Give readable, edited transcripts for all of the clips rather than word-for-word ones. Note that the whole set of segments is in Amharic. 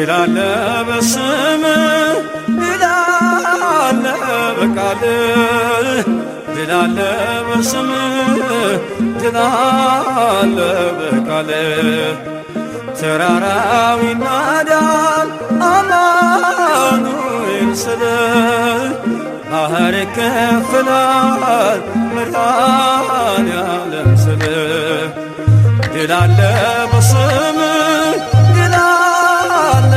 ድል አለ በስምህ፣ ድል አለ በቃልህ፣ ድል አለ በስምህ፣ ድል አለ በቃልህ። ተራራው ይናዳል አማኑኤል ስልህ፣ ባህር ይከፈላል መድኃኔዓለም ስልህ። ድል አለ በስምህ፣ ድል አለ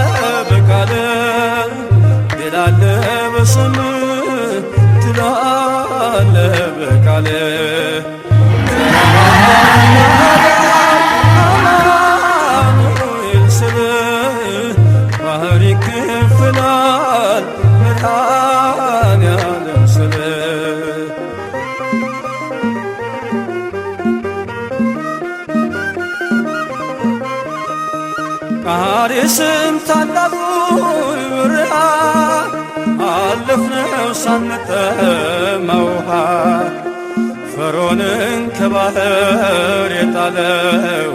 በቃልህ፣ ድል አለ በስምህ፣ ድል አለ በቃልህ። አማኑኤል ስልህ፣ ባህር ይከፈላል መድኃኔዓለም ስልህ። ቃዴስን ታላቁን በረሃ አለፍነው ሳንጠማ ውሃ። ፈርዖንን ከባህር የጣለው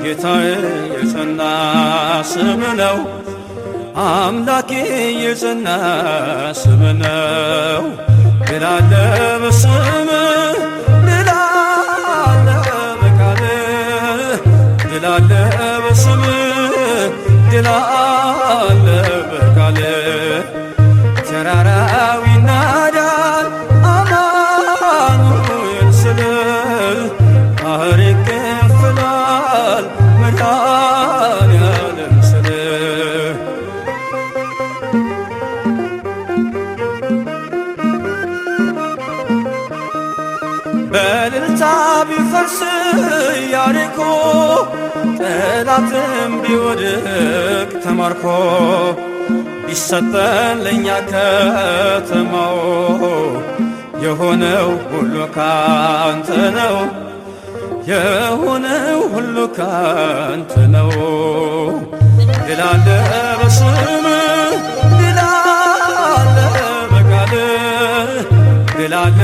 ጌታዬ የጸና ስም ነው። አምላኬ የጸና ስም ነው። ድል አለ በስምህ፣ ድል አለ በቃልህ፣ ድል አለ በስምህ፣ ድል አለ በቃልህ። ተራራው ይናዳል አማኑኤል ስልህ፣ ባህር ይከፈላል መድኃኔዓለም ስልህ። በእልልታ ቢፈርስ ኢያሪኮ፣ ጠላትም ቢወድቅ ተማርኮ፣ ቢሰጠን ለእኛ ከተማው፣ የሆነው ሁሉ ካንተ ነው። የሆነው ሁሉ ካንተ ነው። ድል አለ በስምህ፣ ድል አለ በቃልህ፣ ድል አለ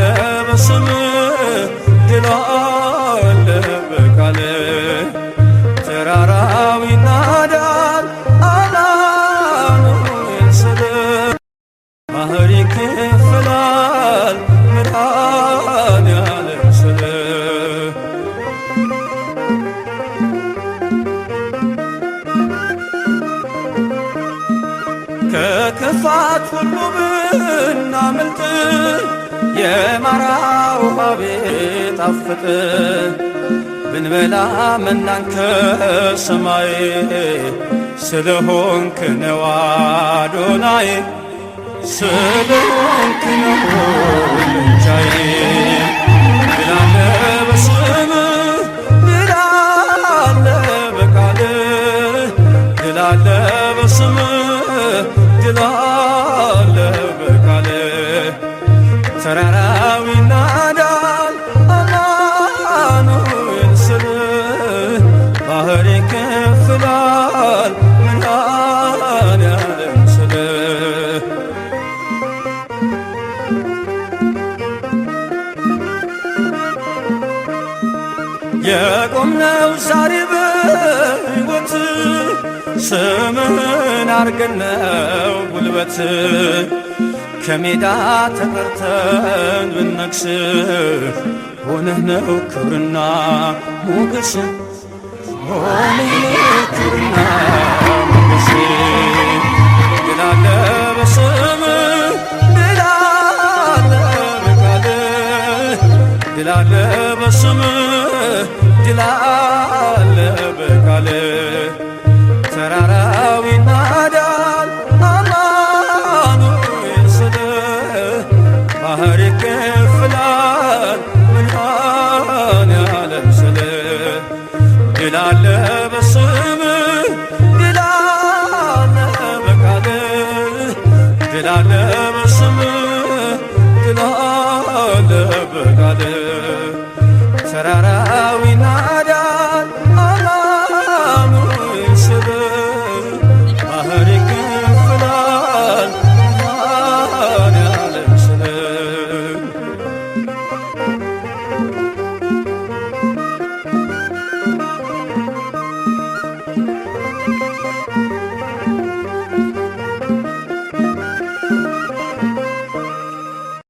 በስምህ፣ ድል አለ በቃልህ። ተራራው ይናዳል አማኑኤል ስልህ፣ ባህር ይከፈላል መድኃኔዓለም ስልህ። ከክፋት ሁሉ ብናመልጥ፣ የማራ ውሃ ቢጣፍጥ፣ ብንበላ መናን ከሰማይ፣ ስለሆንክ ነው አዶናይ፣ ስለሆንክ ነው ሁሉን ቻይ። ድል አለ በስምህ፣ ድል አለ በቃልህ፣ ድል አለ በስምህ፣ ድል አለ በቃልህ። ተራራው ይናዳል አማኑኤል ስልህ፣ ባህር ይከፍላል መድኃኔዓለም ስልህ። የቆምነው ዛሬ በሕይወት ስምህን አርገነው ጉልበት። ከሜዳ ተጠርተን ብነግስ፣ ሆነህ ነው ክብርና ሞገስ፣ ሆነህ ነው ክብርና ሞገስ። ድል አለ በስምህ፣ ድል አለ በቃልህ፣ ድል አለ በስምህ፣ ድል አለ በቃልህ። ተራራው ይናዳል አማኑኤል ስልህ፣ ባህር ይከፍላል መድኃኔዓለም ስልህ። ድል አለ በስምህ፣ ድል አለ በቃልህ፣ ድል አለ በስምህ፣ ድል አለ በቃልህ።